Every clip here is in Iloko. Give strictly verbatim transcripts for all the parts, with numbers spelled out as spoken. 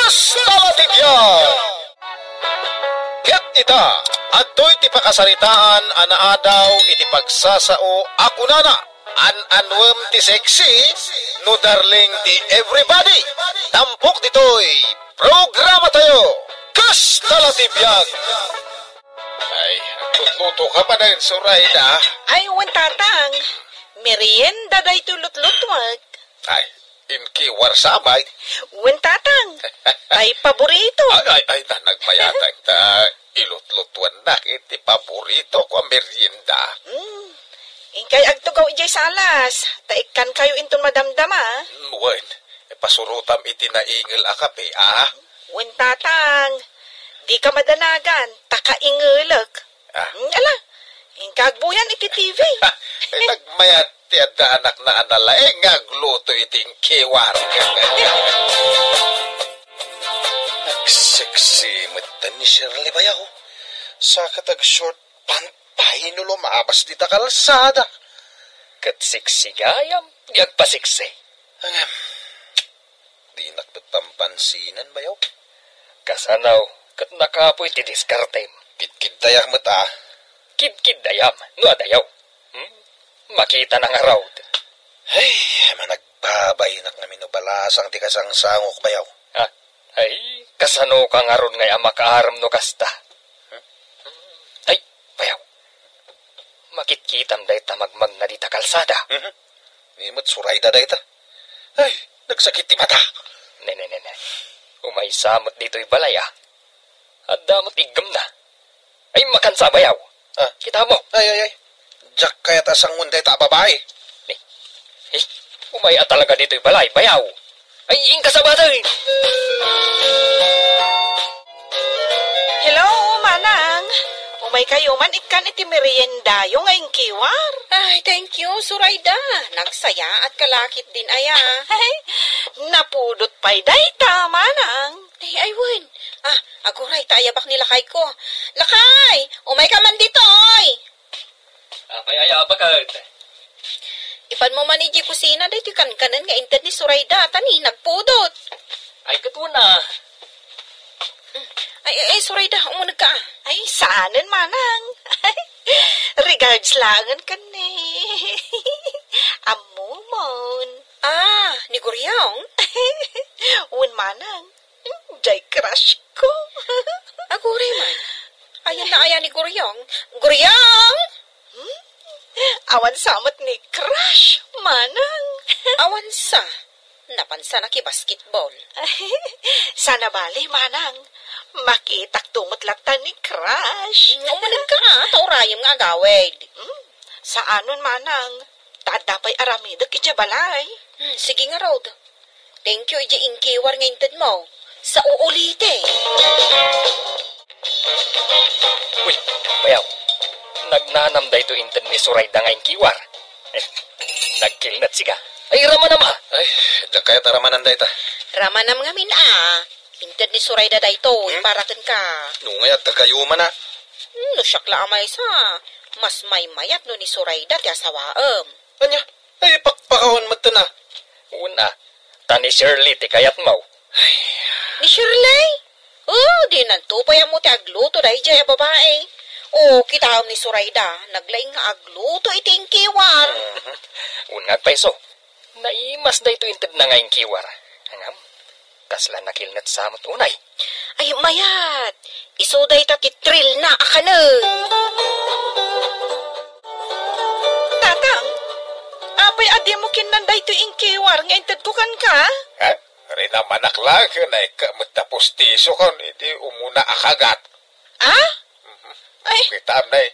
Kasta la ti biag! Ket ita, adtoy ti pakasaritaan a naadaw iti pagsasao a kunana, "An-anuem ti sexy, no darling ti everybody." Tampok ditoy programa tayo, Kasta la ti biag! Ay, lutluto ka pa din, Sorayda. Ay, wen, Tatang. Merienda daytoy lutlutuek. Ay, inkiwar sa abay. Wen, Tatang. Tay paborito. Ay, ay, ay, na, nagmayatag ta ilutlutuennak iti paborito ko a merienda. Hmm. Inkay agtugaw idiay salas, ta ikkankayo inton madamdama. Hmm, wen, ipasurotam iti naingel a kape, a? Wen, Tatang. Dika madanagan, ta kaingelek. Ah. Hmm, ala, inka agbuyan iti T V. Ay, nagmayat ti adda anakna a nalaing nga agluto iti inkiwar. Nagseksi met ni Shirley bayaw. Sa ket ag-short pant pay no lumabas dita kalsada. Ket seksi gayam, di agpaseksi. Ngem, dinak met pampansinan, bayaw. Kasano ket nakapoy ti diskartem? Kidkiddayak met, a. Kidkiddayam no adayo. Hmm? Makita na ngarud. Ay, managbabaynak ngamin no balasang ti kasangsangok, bayaw. Ah, ay, kasano ka ngarud ngay a makaaram no kasta? Hmm? Ay, bayaw. Makitkitam dayta magmagna dita kalsada. Mhm. Ni met Sorayda dayta. Ay, nagsakit ti mata. Ne, ne, ne, ne. Umaysa met ditoy balay, a. Adda met iggemna. Ay, makansa, bayaw. Ah. Kita mo? Ay, ay, ay. Diak kayat a sangoen dayta a babai. Eh, eh, umay-a talaga ditoy balay, bayaw. Ay, inka sabaten! Hello, Manang. Umaykayo man ikkan iti meriendayo nga inkiwar. Ay, thank you, Sorayda. Nagsayaatka la ketdin aya. Ay, napudot pay dayta, Manang. Ay, ay, wen. Ah, aguray ta ayabak ni lakayko. Lakay, umayka man ditoy. Apay aya a baket? Ipanmo man idiay kusina daytoy kankanen nga inted ni Sorayda, ta ni nagpudot. Ay, ket wen a. Ay, ay, ay, Sorayda, umunegka. Ay, saanen, Manang. Regards laengen ken ni Ammomon. Ah, ni Guryong? Wen, Manang. Jay crush ko. Aguray man. Ayanna aya ni Guryong. Guryong! Hmm? Awan sa met ni crush, Manang. Awan sa. Napan sa nakibasketball. Sana bali, Manang. Makitak to met latta ni crush. Umunegka, a, ta urayem nga agawid. Hmm? Saanen, Manang. Ta adda pay aramidek idiay balay. Hmm, sige ngarud. Thank you idiay inkiwar nga intedmo. Sa uulite. Uy, bayaw. Nagnanam daytoy inted ni Sorayda nga inkiwar. Eh, nagkilnat sika. Ay, ramanam a. Ay, diak kayat a ramanan dayta. Ramanam ngamin a. Inted ni Sorayda daytoy, hmm? Para kenka. No ngay adda gayuman a. Hmm, no siak la a maysa, mas maymayat no ni Sorayda ti asawaem. Ania? Ay, pakpakawan met a. Wen a, ta ni Shirley ti kayatmo. Ay. Ni Shirley? Oh, dinanto pay ammo ti agluto daydiay a babai. Oh, kitaem ni Sorayda, naglaing nga agluto iti inkiwar. Mhm. Wen nga agpayso. Naimas daytoy intedna nga inkiwar. Ngem, kasla nakilnat sa met unay. Ay, mayat! Isu dayta ti thrill na a kanen. Tatang, apay a dimo kinnan daytoy inkiwar nga intedko kenka? Ha? Rinamanak la ken naikka met ta pustiso ken idi umuna a kagat. Ah? Mhm. Ay. Kitaem, nay.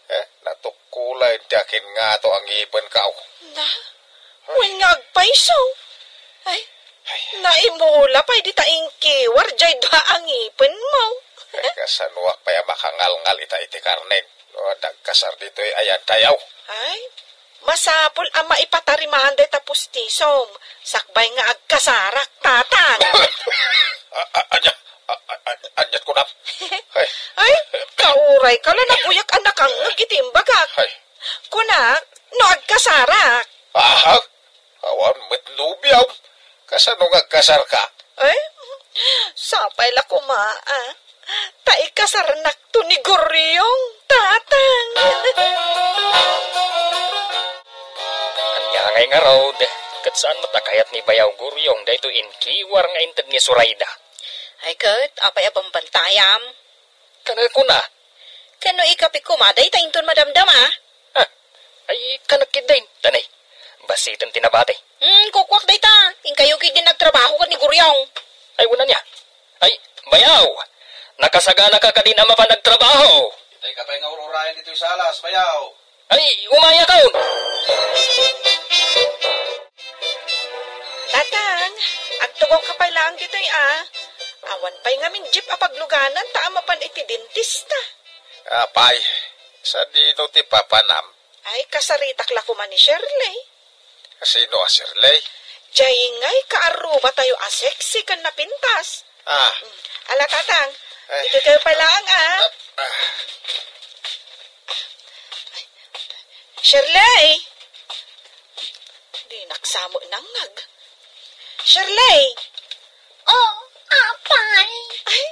Eh, natukkolan ti akin ngato a ngipenko. Na? Wen nga agpayso. Ay, ay. Naimula pay dita inkiwar jay dua a ngipenmo. Ay, kasanoak pay a makangalngal ita iti karnen? No, nagkasar ditoy ayantayo. Ay, masapul a maipatarimaan dayta pustisom, sakbay nga agkasarak, Tatang. A-, a-, ania? A-, a-, a-, aniat kunam? Ay. Ay, kauray ka la, naguyak a nakangngeg iti imbagak. Ay. Kunak, no agkasarak. Aha? Awan met nobiam. Kasano nga agkasarka? Ay, Sapay la koma, ah. Ta ikasarnakto ni Guryong, Tatang. Ania ngay ngarud, ket saan met a kayat ni Bayaw Guryong daytoy inkiwar nga inted ni Sorayda? Ay ket, apay a bambantayam? Kanakon a. Ken no ikapik koma dayta inton madamdama? Ah, ay, kanak ketdin, tanay. Basiten ti nabati. Hmm, kukuak dayta. Inkayo ketdin agtrabaho ken ni Guryong. Ay, wen ania. Ay, Bayaw! Nakasaganaka kadin a mapan agtrabaho! Itay ka pay nga ururayan ditoy salas, Bayaw. Ay, umayakon! Tatang, agtugawka pay laeng ditoy, ah. Awan pay ngamin jeep a pagluganan ta a mapan iti dentista. Apay, sadino ti papanam? Ay, kasaritak la koma ni Shirley. Sino a Shirley? Jay ngay kaarrubatayo a sexy ken napintas. Ah. Mm. Ala, Tatang, Ay. Ditoy kayo pay laeng, ah. Ah, ah. Shirley! Dinak sa met nangngeg. Shirley! Oh, apay. Ay,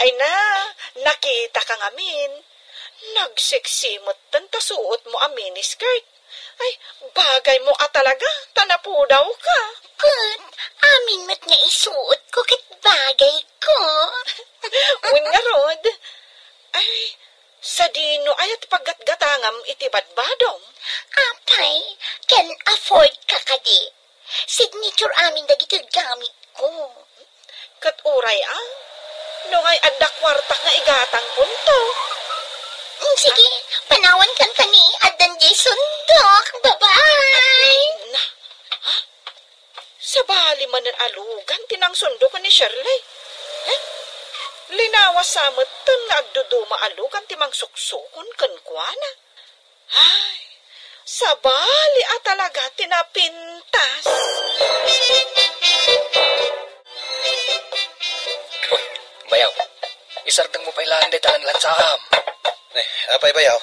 ay na, nakitaka ngamin. Nagseksi metten ta suotmo a miniskirt. Ay, bagaymo a talaga, ta napudawka. Ket, amin met nga isuotko ket bagayko. Wen ngarud. Ay, sadino aya ti paggatgatangam iti badbadom? Apay, can afford ka kadi? Signature amin dagiti gamitko. Ket uray a, no ngay adda kuartak nga igatangkonto. Mm, sige, panawankan kani, addan diay sundok. Bye-bye! Na, ha? Sabali manen a lugan ti nangsundo ken ni Shirley. Eh? Linawas sa metten nga agduduma a lugan ti mangsuksukon kenkuana. Ay, sabali a talaga ti napintas. Uy, Bayaw, isardengmo pay laeng dayta lanlansaam. Eh, apay, Bayaw?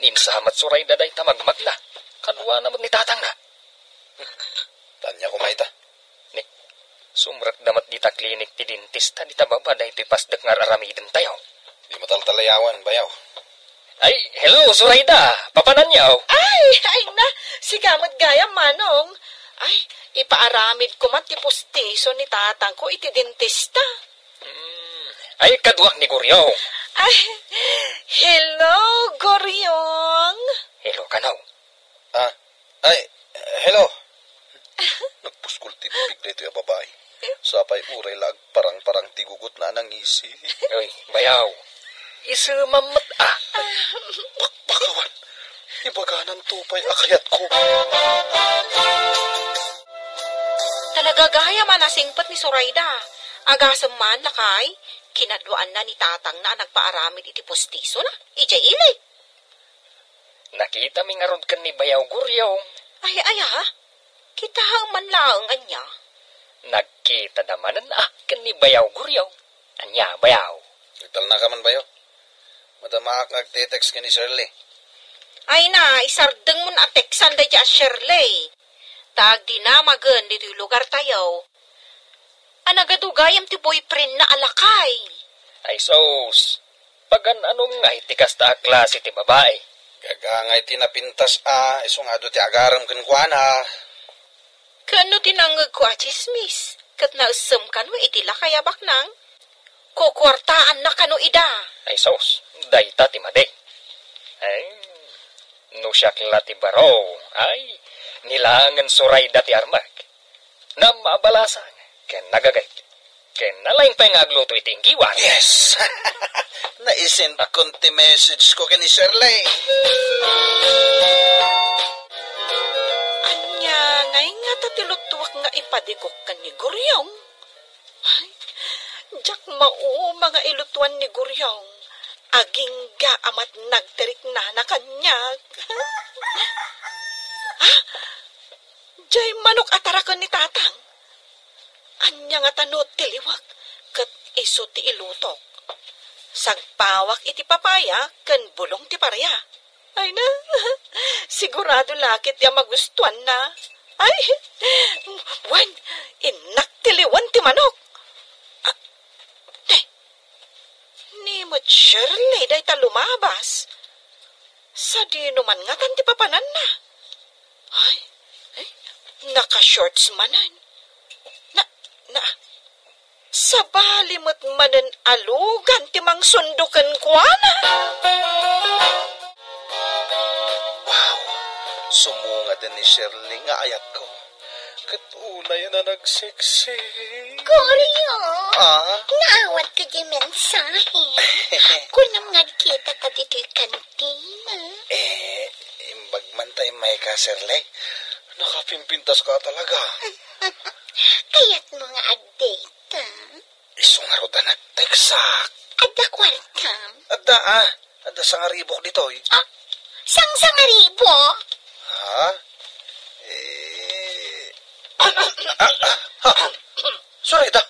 Ni insamat Sorayda dayta magmagna. Kaduana met ni tatangna. Ania koma ita? Ni, sumrekda met dita klinik ti dentista dita baba daytoy pasdek nga ar-aramidentayo. Dimo taltalayawan, Bayaw. Ay, hello, Sorayda! Papananyo? Ay, ay na! Sika met gayam, Manong. Ay, ipaaramidko met ti pustiso ni tatangko iti dentista. Hmm. Ay, kaduak ni Guryong. Ay, hello, Guryong. Hello kano. Ah, ay, hello. Nagpuskol ti bibig daytoy a babai. Sapay uray la agparang-parang ti gugotna a nangisi. Uy, Bayaw. Isu mammet a. Pakpakawan. Ibagananto pay a kayatko. Talaga gayam a nasingpet ni Sorayda. Agasem man, lakay, kinaduaanna ni tatangna a nagpaaramid iti pustisona. Idiay ili. Nakitami ngarud ken ni Bayaw Guryong. Ay, aya? Kitaem man laeng ania? Nagkitada manen a ken ni Bayaw Guryong. Ania, Bayaw? Italnaka man, Bayaw. Madamaak nga agte-text ken ni Shirley. Ay na, isardengmon a textan daydiay a Shirley. Ta agdinamagen ditoy lugartayo. A nagadu gayam ti boyfriendna a lakay. Ay sus, pagan-anom ngay ti kasta a klase ti babai? Gagangay ti napintas a, isu nga adu ti agarem kenkuana. Ken no ti nangngegko a tsismis, ket naessem kano iti lakay a baknang? Kukuartaanna kano ida? Ay sus, dayta ti madi. Ay, no siak la ti baro, ay, nilaengen Sorayda ti armek. Namabalasang, ken nagagayt, ken nalaing pay nga agluto iti inkiwar. Yes! Naisendkon ti message ko ken ni Shirley. Ania ngay ngata ti lutuak nga ipadigok ken ni Guryong? Ay, diak mauma nga ilutuan ni Guryong. Agingga a matnag ti riknana kaniak. Ah, diay manok a taraken ni tatang. Ania ngata no tiliwek ket isu ti ilutok? Sagpawak iti papaya ken bulong ti paria. Ay na, sigurado la ket ti a magustuanna. Ay, wen, innak ti liwen ti manok. Ah, Shirley dayta lumabas. Sadino man ngatan ti papananna? Ay, ay, naka-shorts manen. Na, na, sabali met manen a lugan ti mangsundo kenkuana. Wow! Sumungaden ni Shirley nga ayatko. Ket unay a nagseksi. Goryo! Ah? Naawat ka di mensahe. Kunam nga agkita ta ditoy kantina. Eh, imbag man ta immayka, Shirley. Nakapimpintas ka talaga. Kayat mo nga ag-date, ah? Isu ngarud a nagteksak. Adda kuartam? Adda, ah. Adda sangaribok ditoy. Ah, sang-sangaribo? Ha? Eh. Ah, ah, ah. Sorry, da.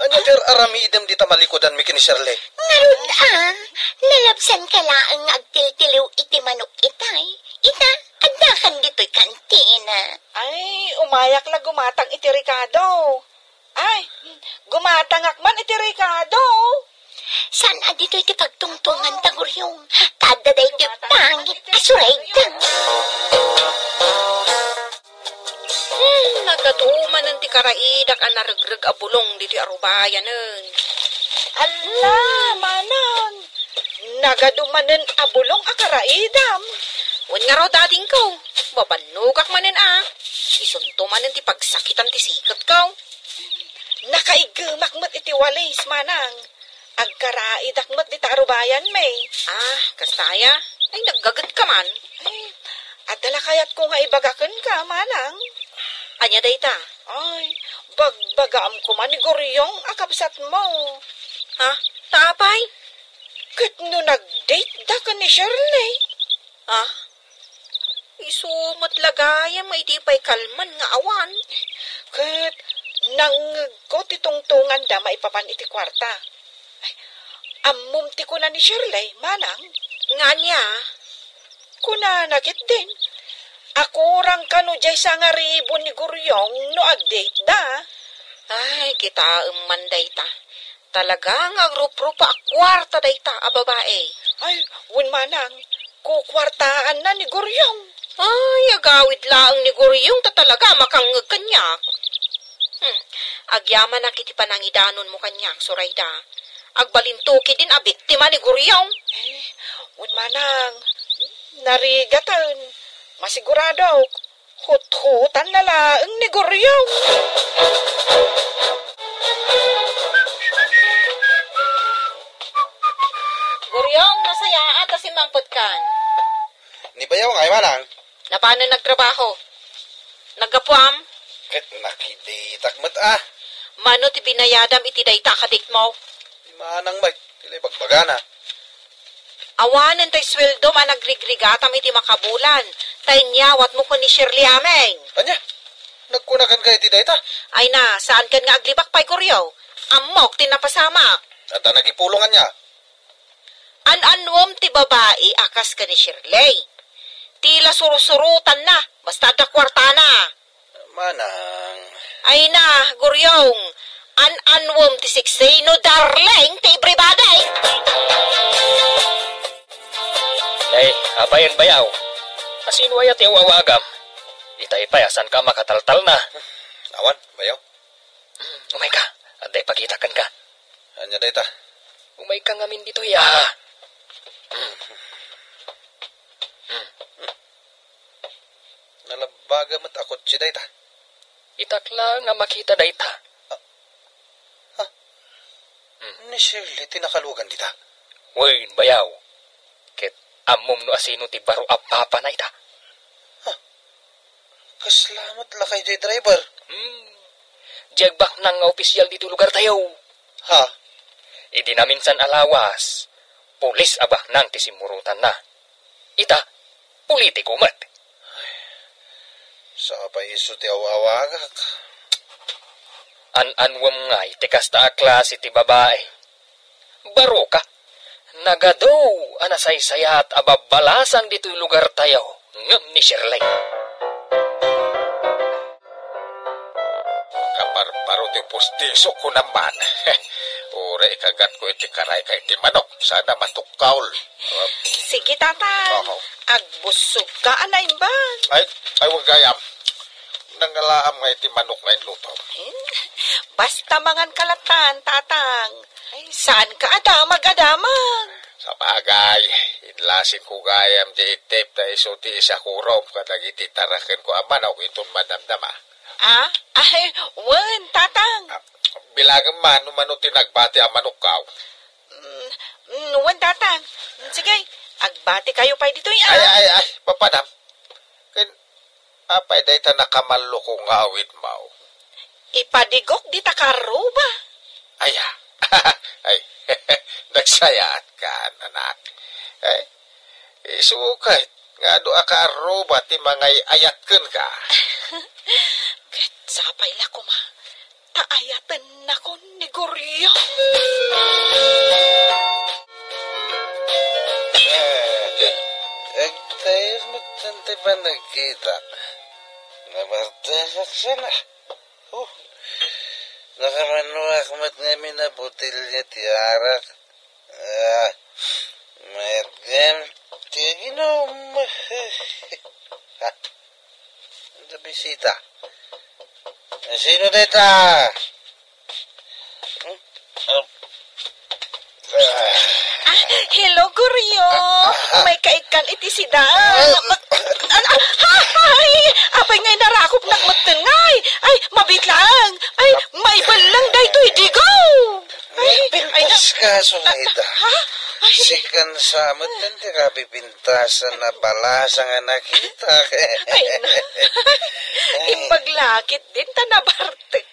Ania ti ar-aramidem dita malikudanmi ken ni Shirley? Ngarud, ah, nalabsanka laeng nga agtiltiliw iti manok itay. Ita, addakan ditoy kantina. Ay, umayak la gumatang iti rekado. Ay, gumatangak man iti rekado. Saan a ditoy ti pagtungtongan ta, Guryong? Ta adda daytoy pangit a surayda. Hmm, nagadu manen ti karaidak a naregreg a bulong ditoy arubayanen. Alla, manang! Nagadu manen a bulong a karaidam. Wen ngarud, adingko, babannogak manen a. Isunto manen ti pagsakitan ti siketko. Nakaiggemak met iti walis, manang. Agkaraidak met dita arubayanmi. Ah, kasta aya? Ay, naggagetka man. Ay, adda la kayatko nga ibaga kenka, manang. Ania dayta? Ay, bagbagaam koma ni Guryong a kabsatmo. Ha? Ta apay? Ket no nag-date da ken ni Shirley? Ah? Isu met la gayam nga idi pay kalman nga awan. Ket nangngegko ti tungtonganda maipapan iti kuarta. Ay, ammom ti kuna ni Shirley, manang? Nga ania? Kunana ketdin, a kurang kano diay sangaribu ni Guryong no ag-date da. Ay, kitaem man dayta. Talaga nga agruprupa a kuarta dayta a babai. Ay, wen manang, kukuartaanna ni Guryong. Ay, agawid laeng ni Guryong ta talaga a makangngeg kaniak. Hmm, agyamanak iti panangidanonmo kaniak, Surayda. Agbalinto ketdin a biktima ni Guryong. Eh, wen manang, narigaten. Masiguradok. Huthutanna laeng ni Guryong. Guryong, nasayaat a simmangpetkan. Ni Bayaw ngay, manang? Napanen nagtrabaho. Naggapuam? Ket nakidateak met, ah. Mano ti binayadam iti dayta a kadate-mo? Ni manang met, ti la ibagbagana. Awanen tay sueldom a nagrigrigatam iti makabulan, ta inyawatmo ken ni Shirley amin. Ania? Nagkunakan ka iti dayta? Ay na, saankan nga aglibak pay, Goryo. Ammok ti napasamak. Adda nagipulong ania? An-annuem ti babai a kas ken ni Shirley. Ti la sursurotanna, basta adda kuartana. Manang. Ay na, Guryong. An-annuem ti sexy no darling ti everybody. Nay, apay, Bayaw? Asino aya ti aw-awagam? Itay pay a saanka a makataltalna. Awan, Bayaw. Hmm, umayka. Adda ipakitak kenka. Ania dayta? Umayka ngamin ditoy, ah. Nalabbaga met a kotse dayta. Itak laeng a makita dayta. Ah. Ha? Hmm. Ni Shirley ti nakalugan dita? Wen, Bayaw. Ket ammom no asino ti baro a papana ita? Ha? Kasla met lakay jay driver? Hmm. Jay agbaknang nga opisial ditoy lugartayo. Ha? Idi naminsan a lawas, pulis a baknang ti simmurotanna. Ita, politiko met. Ay, sapay isu ti aw-awagak. An-annuem ngay ti kasta a klase ti babai. Baroka. Nagadu a nasaysayat a babbalasang ditoy lugartayo ngem ni Shirley. Kapa, Barbaro ti pustisok ko naman. Uray ikagatko iti karayka iti manok. Sana matukkaol. Sige, Tatang. Oo. Agbussogka a naimbag. Ay, ay, wag gayam. Nangalaam nga iti manok nga inlutom. Eh, basta mangan ka latan, Tatang. Ay, saan ka adamag-adamag? Sabagay, inlasing ko gayam ti itip ta isu ti isakurom kadagiti taraken ko a manok inton madamdama. Ah? Ay, wen, Tatang. Ah, bilangem man no mano ti nagbati a manokkaw. Mm, mm, wen, Tatang. Sige, agbati kayo pay ditoy, ah. Ay, ay, ay, papanam. Ken, apay dayta nakamallo ko nga awit, Maw? Ipadigok dita karruba. Ay, ah. Ay, nagsayaat ka, anak. Ay, isu ket, nga adu a kaarruba ti mangay-ayat kenka. Ket sapay la koma, ta ayatennakon ni Goryo. Eh, agtayen met ti panagkita. Nabartesak sana. Oh, nakamannuak met ngamin a botelya ti arak. Ah, mayat gayam ti aginom. Ah, anda bisita? Sino dayta? Hmm? Ah, hello, Goryo. May kaikkan iti sida. Ah, ah, ah, ay, apay nga inarakopnak metten ngay. Ay, mabitlang. Ay, maiballang daytoy digaw. Ay, ay, pintas ka, Zulaida. Ha? Ay. Sikan sa metten ti kapipintasan a balasang a nakitak. Ay, na. Ay. Imbag la ketdin ta nabartek.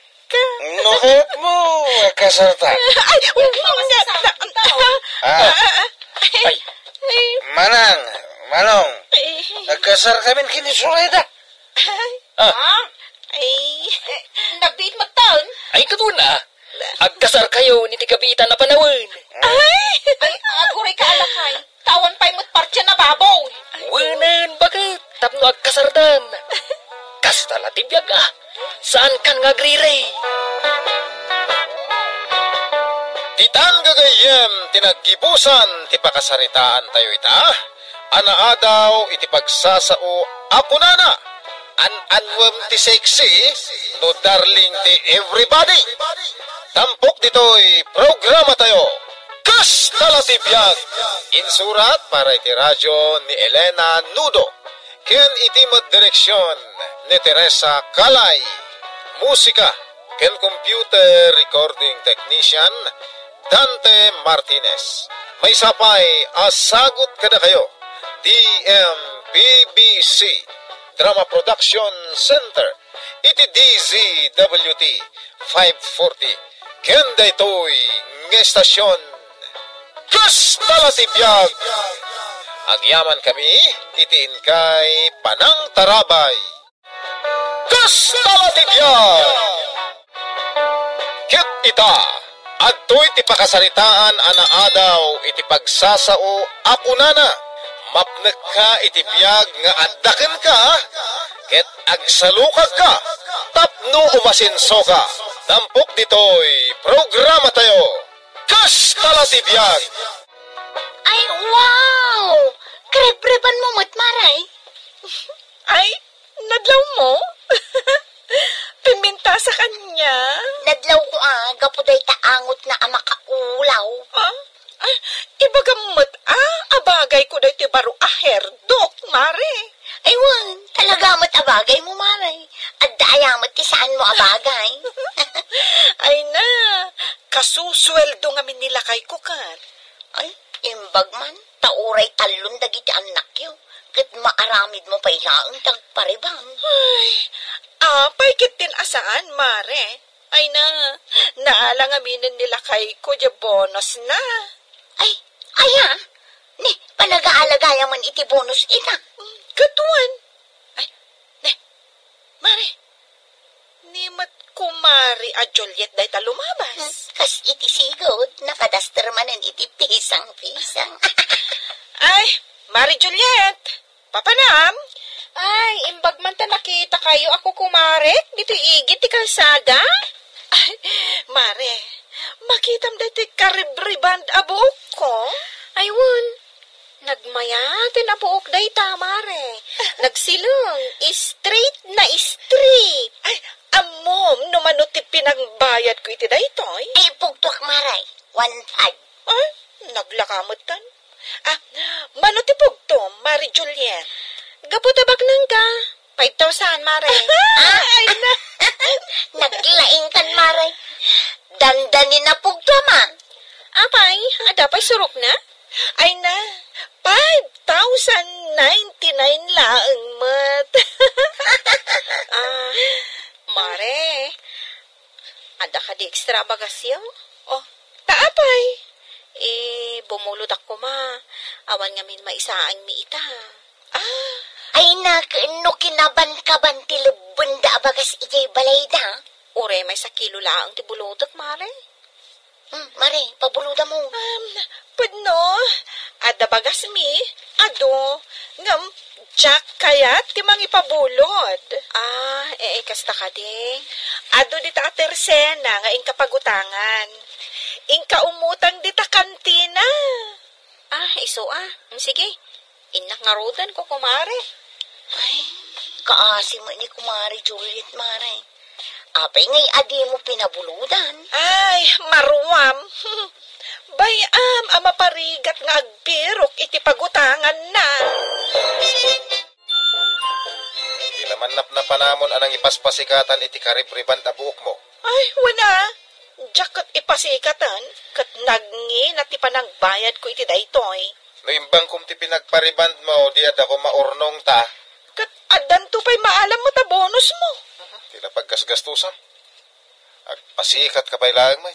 No, kayatmo, agkasarta. Ay, um, ah, ah, ah. Ay. Ay. Manang, Manong, ay, agkasar kamin ken ni Zulaida. Ay. Ah. Ay. Eh, nagbiit metten? Ay, kaduna. Agkasar kayo ni ti kabiitan a panawen. Ay. Ay, aguray ka, alakay. Tawan pay met partia na baboy. Wenen, baket, tapno agkasardan. Kasta la ti biag, ah. Saan kan nga agriri? Ditan gagayyem ti naggibusan ti pakasaritaan tayo ita, a naadaw iti pagsasao a kunana, an-annuem ti sexy, no darling ti everybody. Tampok ditoy programa tayo. Kasta la ti biag! Insurat para iti radyo ni Elena Nudo, ken iti met direksion ni Teresa Calay. Musika ken computer recording technician, Dante Martinez. Maysa pay a sagut kadakayo, D M P B C Drama Production Center, iti D Z W T five forty, ken daytoy nga estasion, Kasta la ti biag! Agyaman kami iti inkay panangtarabay. Kasta la ti biag! Ket ita, adtoy ti pakasaritaan a naadaw iti pagsasao a kunana, mapnekka iti biag nga adda kenka, ket agsalukagka tapno umasensoka. Tampok ditoy programa tayo, Kasta la ti biag! Ay, wow! Karebreban mo met, Mare. Ay, nadlaw mo? Pimintasak ania? Nadlaw ko, ah, gapu dayta angotna a makaulaw. Ah? Ay, ibagam met, ah, abagay ko daytoy baro a herdok, Mare. Ay, wen, talaga met abagay mo, Mare. Adda aya met ti saan mo abagay? Ay na, kasusueldo ngamin ni lakay ko ket. Ay, imbag man, ta uray tallon dagiti annakyo, ket maaramid mo pay laeng ti agparebang. Ay, apay ketdin a saan, Mare? Ay na, naala ngaminen ni lakay ko diay bonus na. Ay, aya? Ni, panagaalagayam man iti bonus ita? Katuan. Ay, ne, Mare, ni met kumari a Juliet dayta lumabas. Hmm, kas iti sigud, nakadaster manen iti pisang-pisang. Ay, Mare Juliet, papanam? Ay, imbag man ta nakita kayo a kukumarek ditoy igid ti kalsada. Ay, Mare, makitam daytoy karibriband a buokko? Ay, wen. Nagmayaten a buok dayta, Mare. Nagsileng, straight na straight. Ay, ammom no mano ti pinangbayadko iti daytoy? Ay, pugtuak, Mare. One five. Ay, naglaka metten. Ah, mano ti pugto, Mare Juliet? Gapu ta baknangka, five thousand, Mare. Ah! Ay, na. Naglaing kan, Mare. Dandani na pugto, ma. Apay, adda pay surokna? Ay na, five thousand ninety-nine laeng met. Ah, Mare, adda kadi extra bagasyo? Oh, ta apay? Eh, bumulod ak koma. Awan ngamin maisaangmi ita. Ah. Ay, nak, no kinabankaban ti lebbenda a bagas idiay balayda. Uray maysa kilo laeng ti bulodek, Mare. Hmm, Mare, pabulodam. Um, pudno, adda bagasmi, adu, ngem Jack kayat ti mangipabulod. Ah, eh, eh, kasta kadi. Adu dita a tersena nga inka pagutangan. Inka umutang dita kantina. Ah, isu a. Mm, sige. Innak ngaruden ko, kumare. Ay, kaasi met ni Kumare Juliet, Mare. Apay ngay a dimo pinabulodan? Ay, maruam. Bay-am a maparigat nga agbirok iti pagutanganna. Di la mannapnapanamon a nangipaspasikatan iti karibriban a buokmo. Ay, wen a. Diak ket ipasikatan, ket nagngina ti panangbayadko iti daytoy. No imbangkom ti pinagparibandmo, di adda koma urnongta. Ket addanto pay maalam met a bonusmo. Ti la paggasgastusam. Agpasikatka pay laeng met.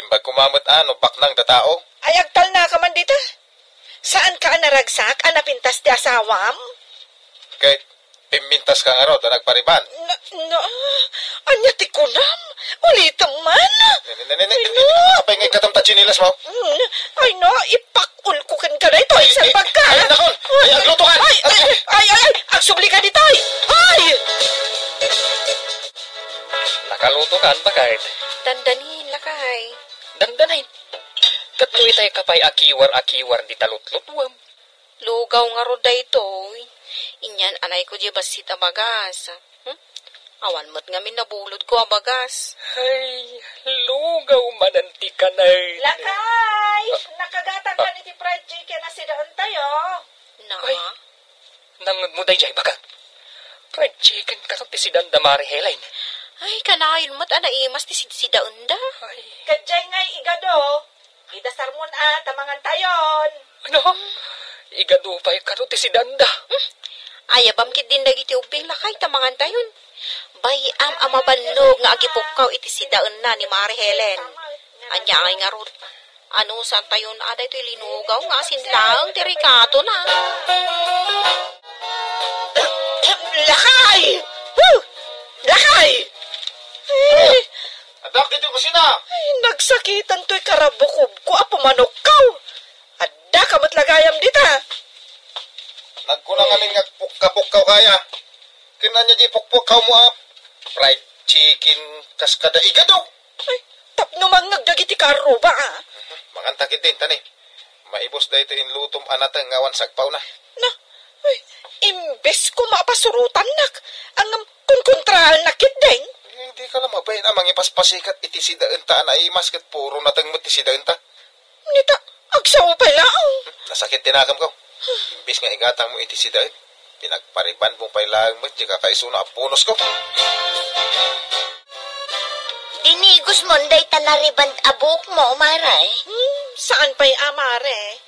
Imbag koma met a no baknang da tao. Ay, agtalnaka man dita. Saanka a naragsak a napintas ti asawam? Ket pimmintaska ngarud a nagpariban. Na, na, ania ti kunam? Ulitem man. Ne, ne, ne, ne, ne. Ay, no. Apay nga ikkatam ta tsinelasmo? Mm, ay, no, ipakul ko kenka daytoy, ay, salbagka. Ay, nakon. Ay, agluto ka. Ay, ay, ay, ay, ay, agsubli ka ditoy. Ay! Nakaluto ka, bakit? Dandanin, lakay. Dandanin? Ket no itay ka pay akiwar-akiwar dita lutlutuam. Lugaw ngarud daytoy. Inyan anayko diay bassit a bagas. Hmm? Awan met ngamin nabulodko a bagas. Ay, lugaw manen ti kanay. Lakay! Ah. Nakagatan kan iti fried chicken a sidaentayo. Na? Ay, nangngegmo daydiay, baga. Fried chicken katon ti sidaenda, Mare Helen. Ay, kanayon met a naimas ti sidsidaenda. Ay. Ket diay ngay igado. Idasarmon a, ta mangantayon. Ano? Igadu pay kano ti sidaenda? Hmm. Ayabam ketdin dagiti ubbing, lakay, ta mangantayon. Bay-am a mabannog nga agipukkaw iti sidaenna ni Mare Helen. Ania ngay ngarud? Ano, santayon a daytoy linugaw nga asin laeng ti rikatona. Lakay! Huh! Lakay! Eh! Addak ditoy kusina. Ay, nagsakitan toy karabukobko a pumanukkaw. Adda ka met la gayam dita. Nagkuna ngamin nga agpukka-pukkaw kaya. Ken ania diay pukpukkawmo a fried chicken kas kada igado? Ay, tapno mangngeg dagiti karruba, a. Manganta ketdin, tani. Maibus daytoy inlutom a nateng nga awan sagpawna. Na, ay, imbes koma a pasurotannak, ngem kunkontraennak ketdin. Eh, dika la mabain a mangipaspasikat iti sidaenta a naimas ket puro nateng met ti sidaenta. Nita, agsao pay laeng. Nasakit ti nakemko. Imbes nga igatangmo iti sidaen, pinagparibanmo pay laeng met diay kakaisuna a bonusko. Dinigosmon dayta nariband a buokmo, Mare? Hmm, saan pay a, Mare.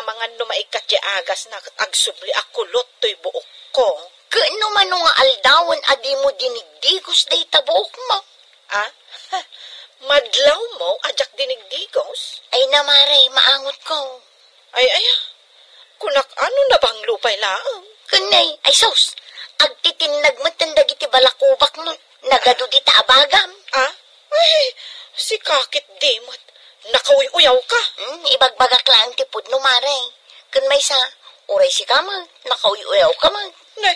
Amangan no maikkat ti agasna ket agsubli a kulot toy buokko. Ket no mano nga aldawen a dimo dinigdigos dayta buokmo? Ah? Madlawmo a diak dinigdigos? Ay na, Mare, maangotko. Ay, ay, ah. Kunak, ano, nabanglo pay laeng? Ken nay, ay sus, agtitinnag metten dagiti balakubakmo. Nagadu dita a bagam. Ah? Ay, sika ketdi met. Nakauy-uyawka. Hmm, ibagbagak laeng ti pudno, Mare. Ken maysa, uray sika met, nakauy-uyawka met. Ne,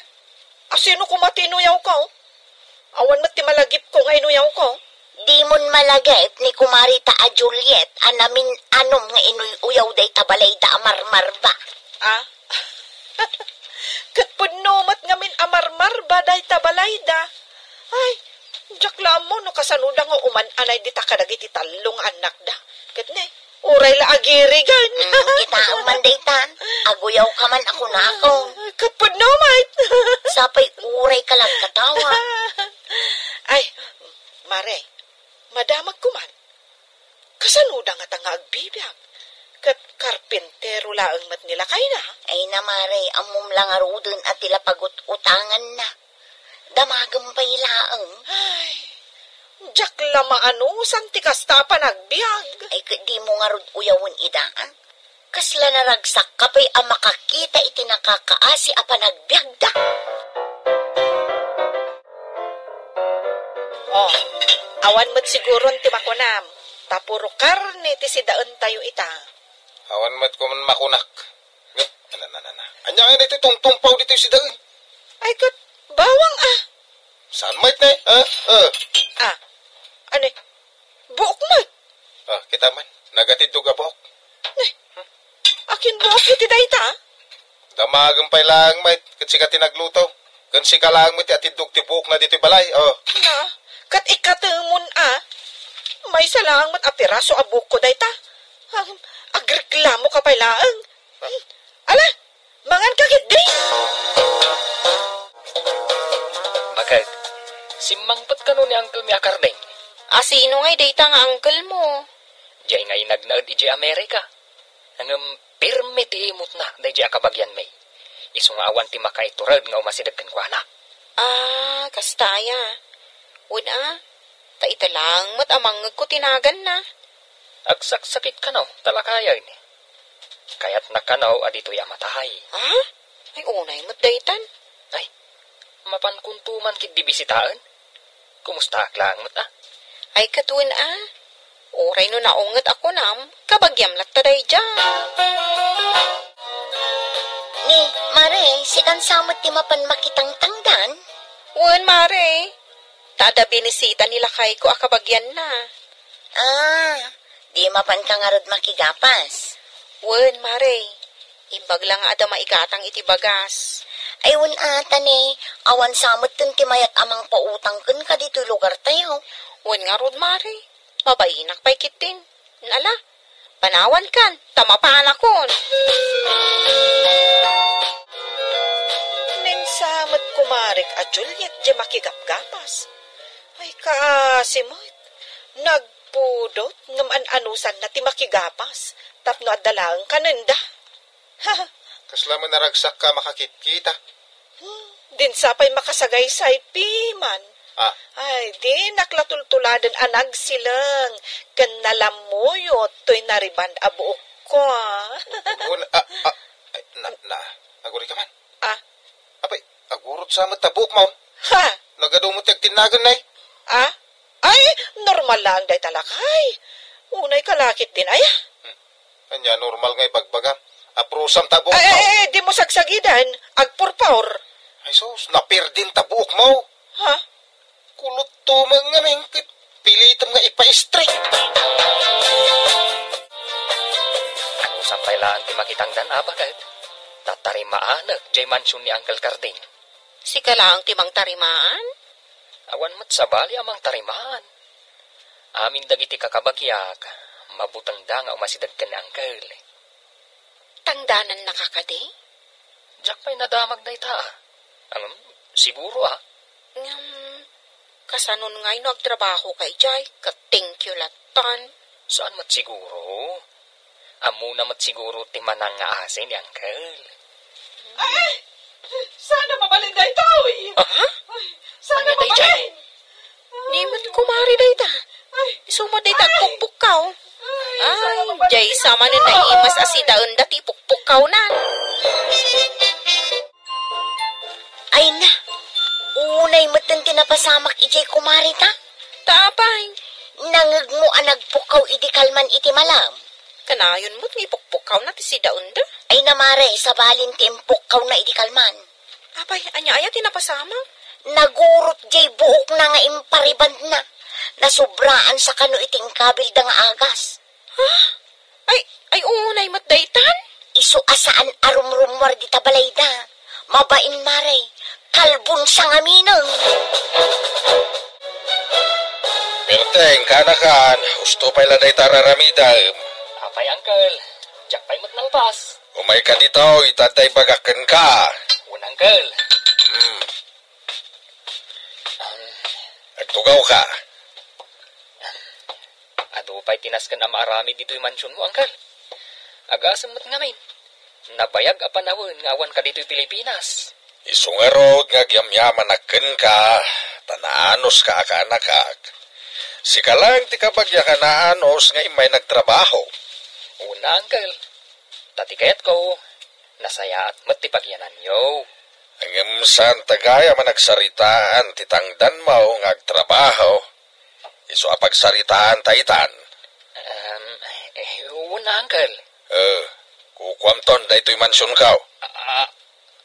asino koma ti inuyawko? Awan met ti malagipko nga inuyawko. Dimon malagip ni kumarita a Juliet a namin-anom nga inuy-uyaw dayta balayda a marmarba. Ah? Ket pudno met ngamin a marmarba dayta balayda. Ay, diak la ammo no kasanoda nga uman-anay dita kadagiti tallo nga annakda. Ket ne, uray la agirigan. Mm, kitaem man dayta. Aguyaw ka man a kunakon. Ket pudno met. Sapay uray ka la agkatawa. Ay, Mare, madamagko man. Kasanoda ngata nga agbibiag? Ket karpintero laeng met ni lakayna? Ay na, Mare, ammom la ngaruden a ti la pagut-utanganna. Damagem pay laeng. Ay, diak la maanusan ti kasta a panagbiag. Ay, ket dimo ngarud uyawen ida, a? Kasla naragsakka pay a makakita iti nakakaasi a panagbiagda. Oh, awan met siguron ti makunam, ta puro karne ti sidaentayo ita. Awan met koman makunak. Ngem, ana, ana, ana. Ania ngay daytoy tungtungpaw ditoy sidaen? Ay, ket bawang, ah. Saan met ne? Ha? Ah. Ah. Ania? Buok met. Ah, kita man. Nagatiddog a buok. Ne, akin buok iti dayta? Damagem pay laeng met, ket sika ti nagluto. Ken sika laeng met ti atiddog ti buokna ditoy balay, oh. Na, ket ikatemon a. Maysa laeng met a piraso a buokko dayta. Ah, agreklamo ka pay laeng. Ala, mangan ka ketdi? Baket, simmangpet kano ni uncle mi a Karding? A sino ngay dayta nga uncle mo? Diay nga inagnaed idiay Amerika. Ngem pirmi ti imutna daydiay a kabagianmi. Isu nga awan ti makaitured nga umasideg kenkuana. Ah, kasta aya. Wen a, ta ita laeng met a mangngegko ti naganna. Agsaksakit kano, ta lakayna. Kayatna kano a ditoy a matay. Ah? Ay, unay met daytan. Ay, mapankonto man ketdi bisitaen? Kumustaak laeng met a? Ay, ket wen a. Uray no naunget a kunam, kabagiam latta daydiay. Ni, Mare, sikan sa met ti mapan makitangtangdan? Wen, Mare. Ta adda binisita ni lakayko a kabagianna. Ah, di mapanka ngarud makigapas? Wen, Mare. Imbag la nga adda maigatang iti bagas. Ay, wen a ta ne, awan sa metten ti mayat a mangpautang kenka ditoy lugartayo. Wen ngarud, Mare. Mabainak pay ketdin. Ala, panawankan, ta mapanakon. Nensa met kumarik a Juliet diay makigapgapas. Ay, kaasi met. Nagpudot ngem an-anusanna ti makigapas tapno adda laeng kanenda. Kasla met naragsakka a makakitkita. Hmm, dinsa pay makasagaysay piman. Ah. Ay, dinak la tultuladen a nagsileng ken nalammuyot toy nariban a buokko, ah. Wen, ah, ah, ay, na, na, aguri ka man. Ah. Apay, agurot sa met ta buok maon. Ha? Nagadu met ti agtinnagen, nay. Ah? Ay, normal laeng dayta lakay. Unay ka la ketdin, aya? Hmm. Ania, normal nga ibagbagam? Aprusam ta buok. Ay, ay, ay, dimo sagsagiden. Agpurpur. Ay, sus, napirdin ta buok mo. Ha? Kulot to man ngamin, ket pilitem nga ipa-straight. Ano, sampay laeng ti makitangdan, a, baket? Tatarimaanek, jay mansion ni Uncle Carding. Sika laeng ti mangtarimaan? Awan met sabali a mangtarimaan. Amin dagiti kakabagiak, mabutengda nga umasideg ken ni Uncle. Tangdanannaka kadi? Diak pay nadamag dayta, a. Ngem, siguro, a. Ngem, kasanon ngay no agtrabahoka idiay, ket thank you lattan? Saan met siguro? Ammona met siguro ti manangngaasi ni Uncle. Ay! Saan a mabalin daytoy? Ah? Ay, saan a mabalin? Di met kumari dayta. Ay. Isu met dayta agpukpukkaw. Ay, ay, saan a mabalin? Jay sa manen naimas a sidaenda ti pukpukkawnan. Ay na, unay metten ti napasamak idiay kumari ta. Ta apay? Nangegmo a nagpukkaw idi kalman iti malam. Kanayon met nga ipukpukkawna ti sidaenda. Ay na, Mare, sabalin ti impukkawna idi kalman. Apay, ania aya ti napasamak? Nagurot jay buokna nga imparibandna. Nasubraan sa kano iti inkabilda nga agas. Ha? Ay, ay, unay met daytan? Isu a saan a rumrummuar dita balayda. Mabain, Mare. Kalbon sangaminen. Berteng, kaanakan, husto pay la dayta a raramidem. Apay, Uncle? Diak pay met nalpas. Umayka ditoy, ta adda ibagak kenka. Wen, Uncle. Hmm. Um, Agtugawka. Adu pay ti nasken a maaramid ditoy mansionmo, Uncle. Agasem met ngamin. Nabayag a panawen nga awanka ditoy Pilipinas. Isu ngarud nga agyamyamanak kenka, ta naanoska a kaanakak. Sika laeng ti kabagiak a naanus nga immay nagtrabaho. Wen, Uncle. Ta ti kayatko, nasayaat met ti pagyananyo. Ngem saanta gayam a nagsaritaan ti tangdanmo nga agtrabaho. Isu a pagsaritaanta itan. Um, eh, wen, Uncle. Eh, kukuamton daytoy mansionko. Ah,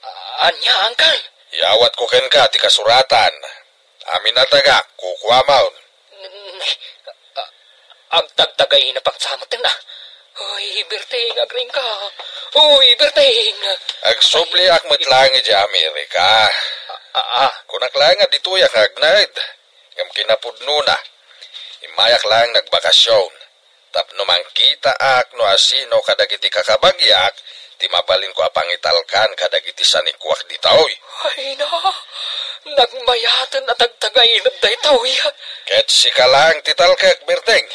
ah, ania, Uncle? Iyawatko kenka ti kasuratan. Amin a tagak, kukuamon. N-, n-, ah, agtagtagainep sa met na. Uy, Berteng, agriingka. Uy, Berteng. Agsubliak met laeng idiay Amerika. Ah, ah, ah. Kunak laeng a ditoyak nga agnaed. Ngem kinapudnona, immayak laeng nagbakasyon. Tapno mangkitaak no asino kadagiti kakabagiak ti mabalinko a pangitalkan kadagiti sanikuak ditoy. Ay na, nagmayaten a tagtagainep daytoy. Ket sika laeng ti talkek, Berteng.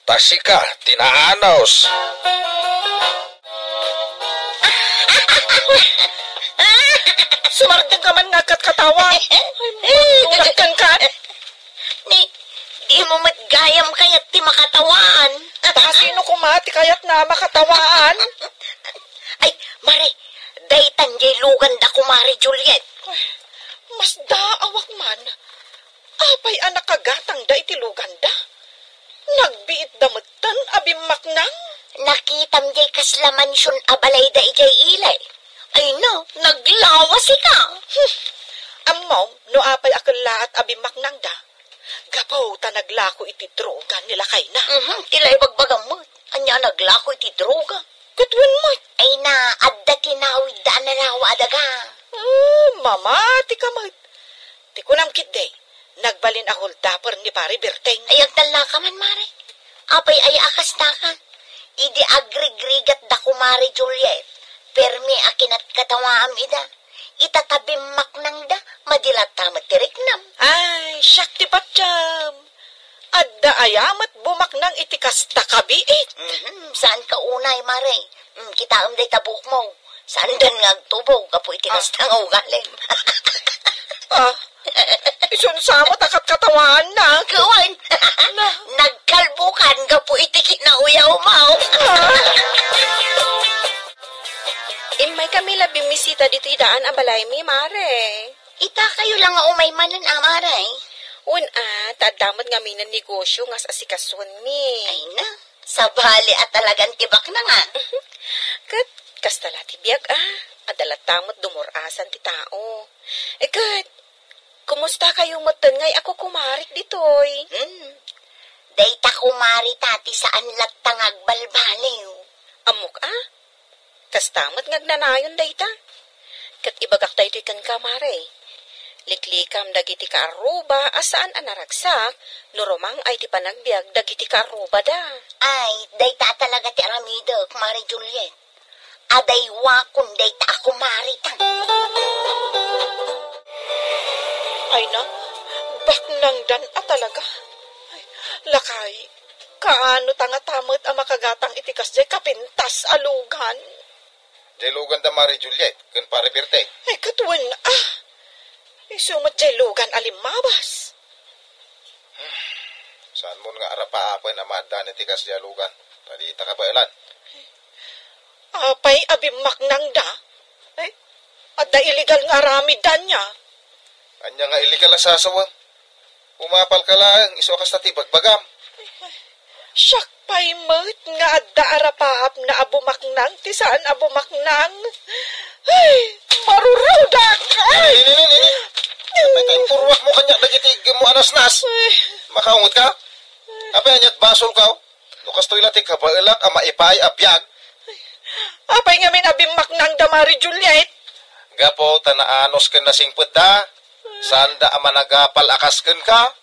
Ta sika ti naanus. Sumardengka man nga agkatkatawa. Ay, ulag kenka. Ni, dimo met gayam kayat ti makatawaan. Ta sino koma ti kayatna a makatawaan? Ay, Mare, daytan diay luganda, Kumare Juliet. Ay, masdaawak man. Apay a nakagatangda iti luganda? Nagbiitda metten a bimmaknang? Nakitam diay kasla mansion a balayda idiay ili. Ay na, naglawas ika. Hmm. Ammom no apay a kellaat a bimmaknangda? Gapu ta naglako iti droga ni lakayna. Mhm, ti la ibagbagam met. Ania a naglako iti droga? Ket wen met. Ay na, adda tinawidda a nalawa a daga. Ah, mamatika met. Ti kunam ketdi, nagbalin a holdapper ni Pare Berteng. Ay, agtallaka man, Mare. Apay aya a kastaka? Idi agrigrigatda, Kumare Juliet, permi a kinatkatawaam ida. Ita ta bimmaknangda, madi latta met ti riknam. Ay, siak ti patiem. Adda aya met bumaknang iti kasta kabiit? Mhm, saanka unay, Mare. Mm, kitaem dayta buokmo. Saandan nga agtubo gapu iti kasta nga ugalim. Ah, isun sa met a katkatawaanna. Wen. Na. Nagkalbukan gapu iti kinauyawmaw. Ah. Immaykami la bimmisita ditoy daan a balaymi, Mare. Itakayo la nga umay manen, a, Mare. Wen a, ta adda met ngamin a negosio nga as-asikasuenmi. Ay na, sabali a talagan ti baknangan. Ket kasta la ti biag a, adda latta met dumur-asan ti tao. E ket, kumustakayo metten ngay a kukumarik ditoy? Hmm. Dayta kumarita ti saan latta nga agbalbaliw. Ammok a? Kasta met nga agnanayon dayta. Ket ibagak daytoy kenka, Mare. Liklikam dagiti kaarruba a saan a naragsak no rumang-ay ti panagbiag dagiti kaarrubada. Ay, dayta a talaga ti aramidek, Mare Juliet. Adaywakon dayta a kumarita. Ay na, baknangdan a talaga. Ay, lakay, kaano ta ngata met a makagatang iti kasdiay kapintas a lugan? Diay luganda, Mare Juliet, ken Pare Berteng. Ay, ket wen a. Isu met diay lugan a limmabas. Saanmon nga arapaapen a maaddan iti kasdiay a lugan, ta dita kabaelan. Apay a bimmaknangda? Ay, adda illegal nga aramidda ania? Ania nga illegal a sasawem? Umapalka laeng, isu a kasta ti ibagbagam. Siak pay met nga adda arapaapna a bumaknang ti saan a bumaknang. Ay, marurudak! Ay! Nini, nini, nini. Apay ta impurruakmo kaniak dagiti iggemmo a nasnas? Ay. Makaunget ka? Apay ania't basol ka? No kastoy la ti kabaelak a maipaay a biag. Apay ngamin a bimmaknang da Mari Juliet? Gapu ta naanos ken nasingpetda. Saanda a managapal a kas kenka.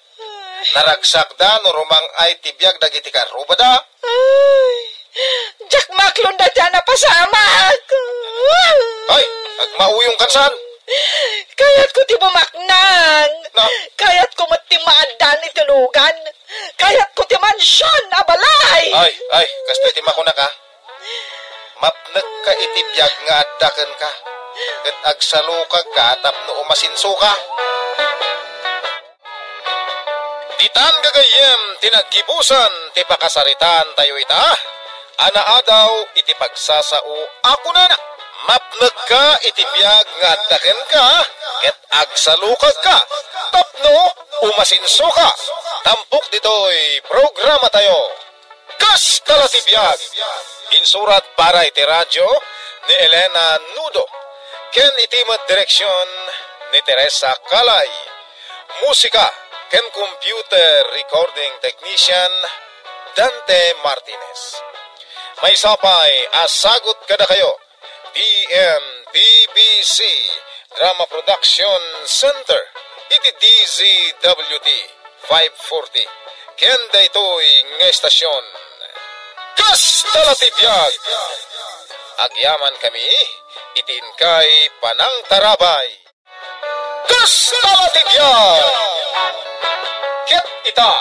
Naragsakda no rumang-ay ti biag dagiti karrubada. Ay, diak maklon dayta a napasamak. Ay, agmauyong kansan. Kayatko ti bumaknang. Na? Kayatko met ti maaddaan iti lugan. Kayatko ti mansion a balay. Ay, ay, kastoy ti makunak. Mapnekka iti biag nga adda kenka, ket agsalukagka tapno umasensoka. Ditan gagayyem ti naggibusan ti pakasaritaan tayo ita, a naadaw iti pagsasao a kunana, "Mapnekka iti biag nga adda kenka, ket agsalukagka tapno umasensoka." Tampok ditoy programa tayo. Kasta la ti biag. Insurat para iti radyo ni Elena Nudo, ken iti met direksion ni Teresa Calay. Musika ken computer recording technician, Dante Martinez. Maysa pay a sagut kadakayo, T M P B C Drama Production Center iti D Z W T five forty, ken daytoy nga estasion. Kasta la ti biag! Agyamankami iti inkay panangtarabay. Kasta la ti biag! Ket ita,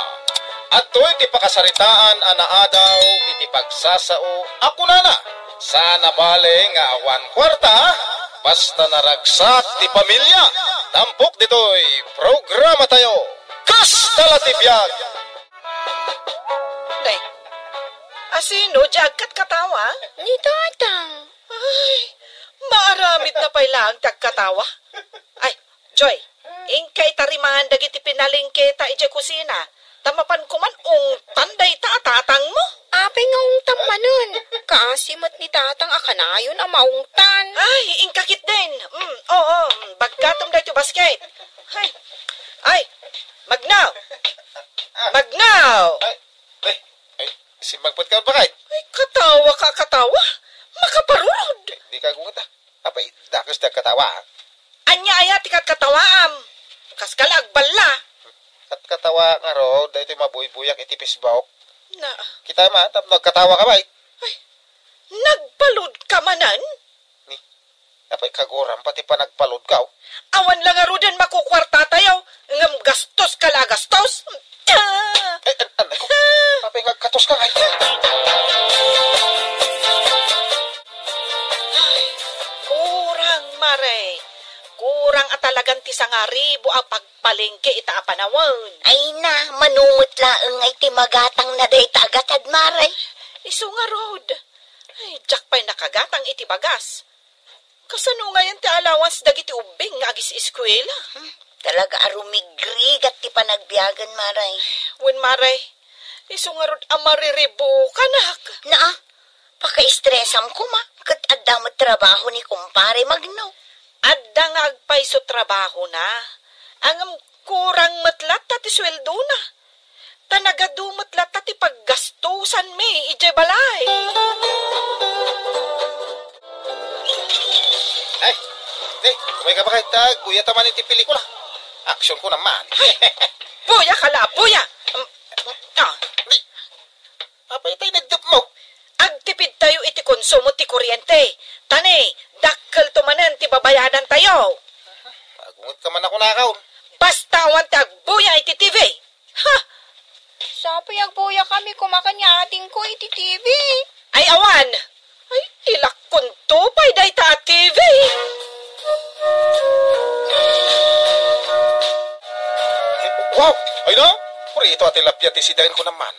adtoy ti pakasaritaan a naadaw iti pagsasao a kunana, "Saan a bale nga awan kuarta, basta naragsak ti pamilya." Tampok ditoy programa tayo, Kasta la ti biag! Day, asino di agkatkatawa? Ni Tatang. Ay, maaramid na pay laeng ti agkatawa. Ay, Joy, inka itarimaan dagiti pinalengketa idiay kusina, ta mapan koman ungtan dayta a tatangmo. Apay nga ungtan manen? Kaasi met ni Tatang a kanayon a maungtan. Ay, inka ketdin. Mm, oo, mm, bagkatem daytoy basket. Ay, ay, Magnaw! Magnaw! Ay, ay, ay, simmangpetka, bakay? Ay, katawa ka, katawa. Makaparurod. Di, di ka agungeta. Apay, dakes ti agkatawa. Ania aya ti katkatawaam? Kaskala agballa. Katkatawa ngarud, daytoy mabuybuyak iti Facebook. Na. Kita man, tapno agkatawa ka, bay. Ay, nagpalud ka manen? Ni, apay kaguram pati panagpalud ka, oh. Awan la ngaruden makukuarta tayo, ngem gastos ka la gastos. Ay, an-, anay ko. Apay nga agkatos ka, ngay? Ay, kurang, Mare. Kurang a talagan ti sangaribu a pagpalengke ita a panawen. Ay na, mano met laeng nga iti magatang na dayta a gatad, Mare. Isu ngarud. Ay, diak pay nakagatang iti bagas. Kasano ngayen ti allowance dagiti ubbing nga agis-eskuela? Hmm, talaga a rumigrigat ti panagbiagen, Maray. Wen, Maray, isu ngarud a mariribukanak. Naa, pakaistresam koma, ket adda met trabaho ni kumpare Magno. Adda nga agpayso trabahona. Ngem kurang met latta ti sueldona. Ta nagadu met latta ti paggastosanmi idiay balay. Ay, di, umay ka ba kay tag, buya ta man iti pelikula. Action ko naman. Ay, buya ka la, buya. Um, ah. Di, apay tay nagdupmo? Agtipid tayo iti konsumo ti kuryente. Ta ni, dakkel to manen ti babayadan tayo. Agunget ka man ako nakaon. Basta awan ti agbuya iti T V. Ha! Sapay agbuya kami kumakan nga ating ko iti T V. Ay, awan! Ay, ilakkon to pay dayta a T V. Wow! Ay na! Purito a tilapia ti sidaen ko naman.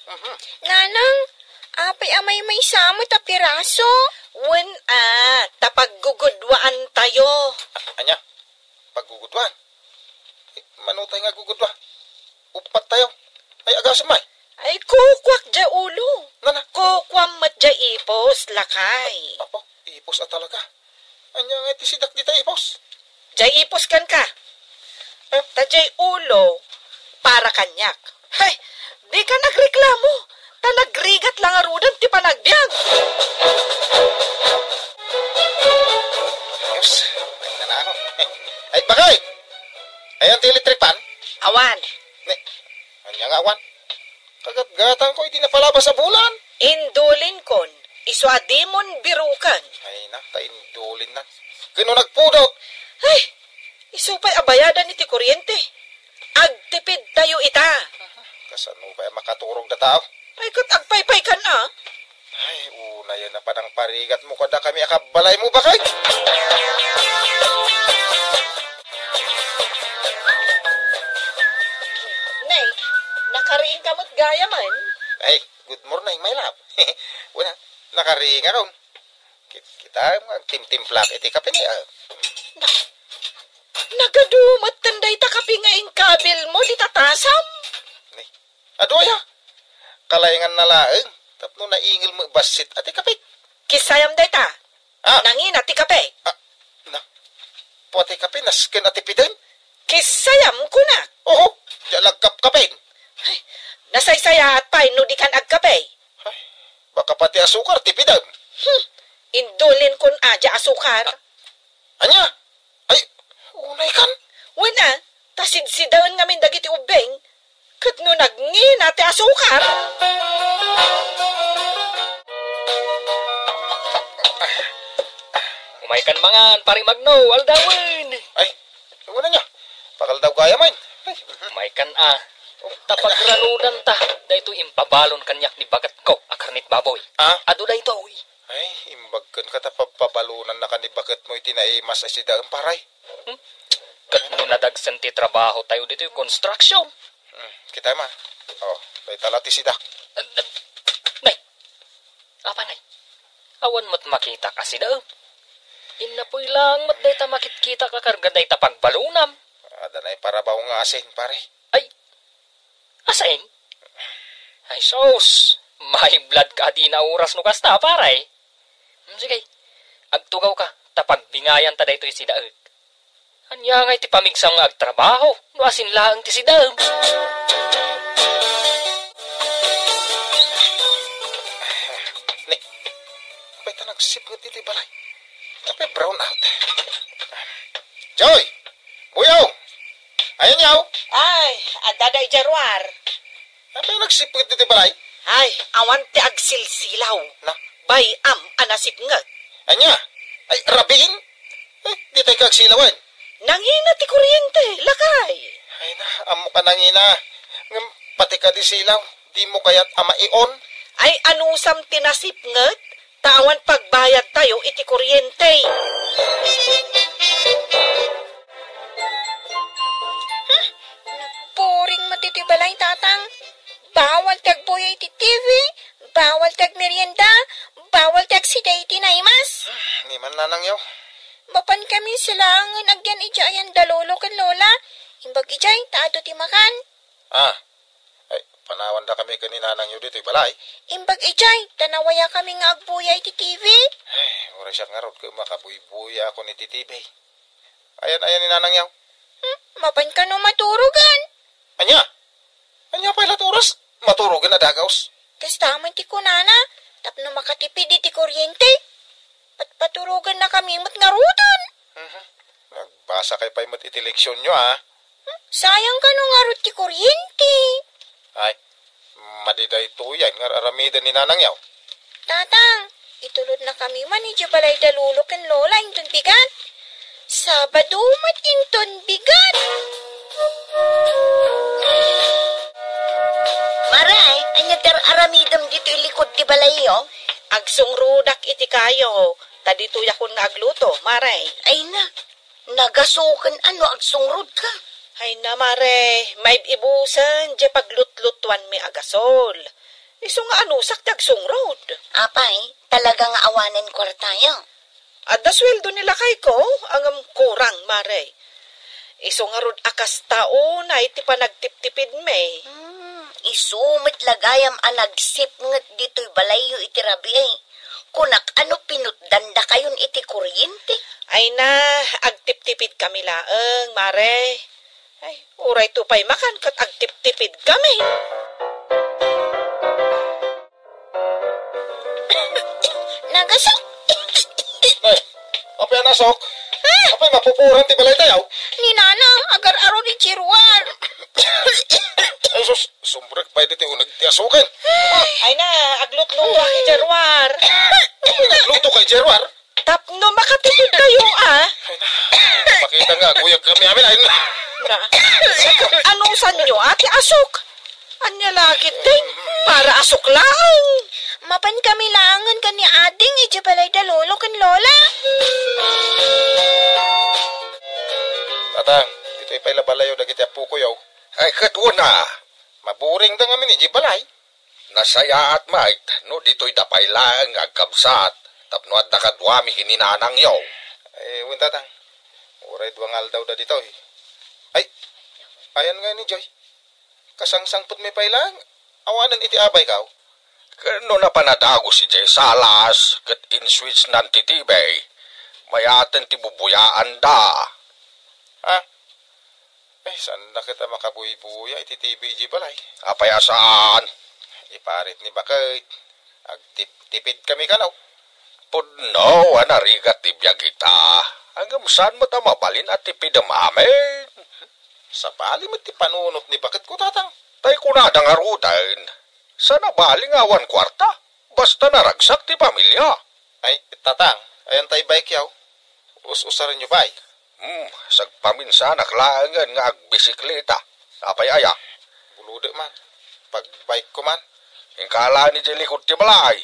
Mhm. Nanang, apay a maymaysa met a piraso? Wen a, ta paggugudwaan tayo. Anya? Paggugudwan. Eh, manutay nga gugudwa. Uppat tayo. Ay, agasem, may. Ay, kukuak diay ulo. Nana? Kukuam met diay ipos, lakay. Apo, ipos a talaga. Anya nga iti sidak dita ipos? Diay ipos kenka. Eh? Ta diay ulo, para kaniak. Hay, dika nagreklamo, ta nagrigat la ngaruden ti panagbiag. Ayos, ay, nanaro. Ay, bakay! Ayan ti electric fan? Awan. Ne, anya nga awan? Kagatgatangko iti napalabas a bulan. Indulinkon, isu a dimon biruken. Ay na, ta indulinnan. Ken no nagpudot. Ay, isu pay a bayadan iti kuryente. Agtipidtayo ita. Kasano pay a makaturog da tao? Ay, ket agpaypaykan a. Ay, unayen a panangparigatmo kadakami a kabbalaymo, bakay. Nay, nakariingka met gayamen? Ay, good morning, my love. Wala, nakariingakon. Kit-, kita nga agtimtimplak iti kape ni, ah. Na-, nagadumat ten dayta kape nga inkabilmo dita tasam? Ni, adu aya? Kalainganna laeng, tapno naingel met bassit a ti kape. Kissayam dayta. Ah. Nangina ti kape. Ah, na. Pati kape, nasken a tipiden? Kissayam, kunak. Oho, di alagkapkapen. Ay, nasaysayaat pay no dikan agkape. Ay, baka pati asukar, tipidem. Hmm, indulinkon a di asukar. Ania? Ay, unay kan? Wen a, ta sidsidaen ngamin dagiti ubbing, ket no nagngina ti asukar. Umaykan mangan, Pare Magno, aldawen. Ay, wala niya. Pakaldaw gayamen. Ay. Umaykan a. Ta pagranudanta, daytoy impabalon kaniak ni baketko a karnit baboy. Ah? Adu daytoy. Ay, imbag kenka ta pabpabalonanna ken ni baketmo iti naimas a sidaem, pare. Hmm? Ket no nadagsen ti trabahotayo ditoy construction? Hmm, kitaem a. Oh, dayta la ti sida. Nay, apay, nay? Awan met makitak a sidaem. Innapoy laeng met dayta makitkitak a karga dayta pagbalonam. Adda nay parabaw nga asin, pare. Ay, asin? Ay, sus! May blood ka a dina oras no kasta, pare. Hmm, sige, agtugawka, ta pagbingayanta daytoy sidaek. Ania ngay ti pamigsa nga agtrabaho, no asin laeng ti sidaem? Ni, apay ta nagsipnget iti balay? Apay brown out? Joy! Buyaw! Ayan yaw! Ay, adda da idiay ruar. Apay nagsipnget iti balay? Ay, awan ti agsilsilaw. Na? Bay-am a nasipnget. Ania? Ay, rabiin? Ay, ditay ka agsilawen. Nangina ti kuryente, lakay. Ay na, ammok a nangina. Ngem pati kadi silaw, dimo kayat a maion? Ay, anusam ti nasipnget? Ta awan pagbayadtayo iti kuryente. Huh? Nagburing met iti balay, Tatang. Bawal ti agbuya iti T V, bawal ti agmerienda, bawal ti agsida iti naimas. Ni man, nanangyo. Mapan kami silaangen agyan idiay ayan da Lolo ken Lola. Imbag idiay, ta adu ti makan. Ah, ay, panawanda kami ken ni nanangyo ditoy balay. Imbag idiay, ta nawaya kami nga agbuya iti T V. Ay, uray siak ngarud ket makabuybuya ako iti T V. Ayan, ayan ni nanangyo. Hmm, mapan kano maturogan? Ania? Ania pay la ti oras? Maturogen a dagaus. Kasta man ti kunana, tapno makatipid iti kuryente. Patpaturoganna kami met ngaruden. Mhm. Nagbasakay pay met iti leksionyo, a. Hmm? Sayang kano ngarud ti kuryente. Ay, madi daytoyen nga ar-aramiden ni nanangyo. Tatang, itulodna kami man idiay balay da Lolo ken Lola inton bigat. Sabado met inton bigat. Mare, ania ti ar-aramidem ditoy likud ti balayyo? Agsungrudak iti kayo, ta ditoyakon nga agluto, Mare. Ay na, nagasoken a no agsungrodka. Ay na, Mare, maibibusen diay paglutlutuanmi a gasol. Isu nga anusak ti agsungrod. Apay, talaga nga awanen kuartayo? Adda sueldo ni lakayko, ngem kurang, Mare. Isu ngarud a kasta unay ti panagtiptipidmi. Hmm, isu met la gayam a nagsipnget ditoy balayyo iti rabii. Kunak a no pinutdandakayon iti kuryente. Ay na, agtiptipidkami laeng, Mare. Ay, uray to pay makan ket agtiptipid kami. Nagasok. Ay, apay a nasok? Ah! Apay mapupuran ti balay tayo? Ni Nanang, agar-aro ni Jeruar. Ay, sus, sumrek pay ditoy uneg ti asuken. Ay na, aglutluto ni Jeruar. Apay nagluto kay Jeruar? Tapno makatipid kayo, ah. Ay, na. Makita nga, aguyag kami amin, ay, na. Na. Anusanyo, ati asok? Ania la ketdi, para asok laeng. Mapan kami laengen ken ni Ading idiay balay da Lolo ken Lola. Tatang, ditoy pay la balayo dagiti appokoyo. Ay, ket una. Maburing da ngamin idiay balay. Nasayaat met no ditoy da pay laeng nga agkabsat tapno adda kaduami ken ni nanangyo. Eh, wen, Tatang. Uray dua nga aldaw da ditoy. Ay, ayan nga ni Joy. Kasangsangpet mi pay laeng. Awanen iti abayko. Ken no napan a dagus idiay salas ket inswitchnan ti T V, mayaten ti bubuyaanda. Ah, eh, saanda ket a makabuybuya iti T V idiay balay? Apay a saan? Iparit ni baket. Agtiptipid kami kano. Pudno a narigat ti biag ita. Ngem saan met a mabalin a tipidem amin? Sabali met ti panunot ni baketko, Tatang. Tay kunada ngaruden, saan a bali nga awan kuarta, basta naragsak ti pamilia. Ay, Tatang, ayan tay bike yaw. Us-usarenyo pay. Hmm, sagpaminsanak laengen nga agbisikleta. Apay aya? Bulodek man. Pag-bike ko man. Inkala ni jay likod ti balay.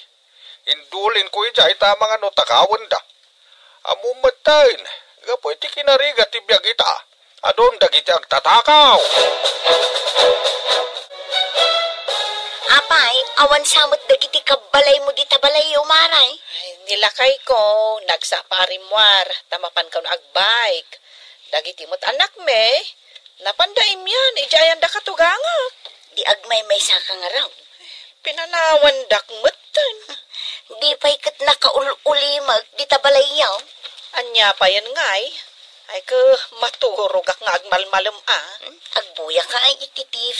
Indulin ko idiay ta mangano takawenda. Ammom metten, gapu iti kinarigat ti biag ita, adun dagiti agtatakaw. Apay, awan sa met dagiti kabbalaymo dita balay, Umaray? Ay, ni lakayko, nagsa-, pa a rimmuar, ta mapan kano agbike. Dagiti met annakmi, napanda imian, idiay ayanda katugangak. Di agmaymaysa ka ngarud. Pinanawandak metten. Di pay ket nakaul-ulimek dita balayyo. Ania payen ngay? Ay, ket maturogak nga agmalmalem a. Hmm? Agbuyaka ay iti T V.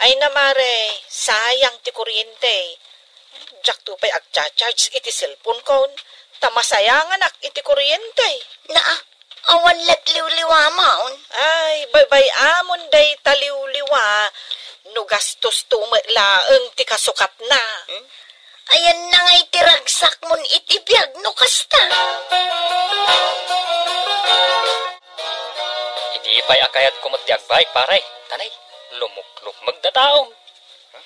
Ay na, Mare, sayang ti kuryente. Diakto pay agcha-charge iti cellphone kon, ta masayanganak iti kuryente. Naa, awan latliwliwamon. Ay, baybay-amon dayta liwliwa, no gastosto met laeng ti kasukatna. Hmm? Ayanna nga iti ragsakmon iti biag no kasta. Idi pay a kayatko met ti agbike, pare, tanay, lumuklukmeg dataon. Hmm?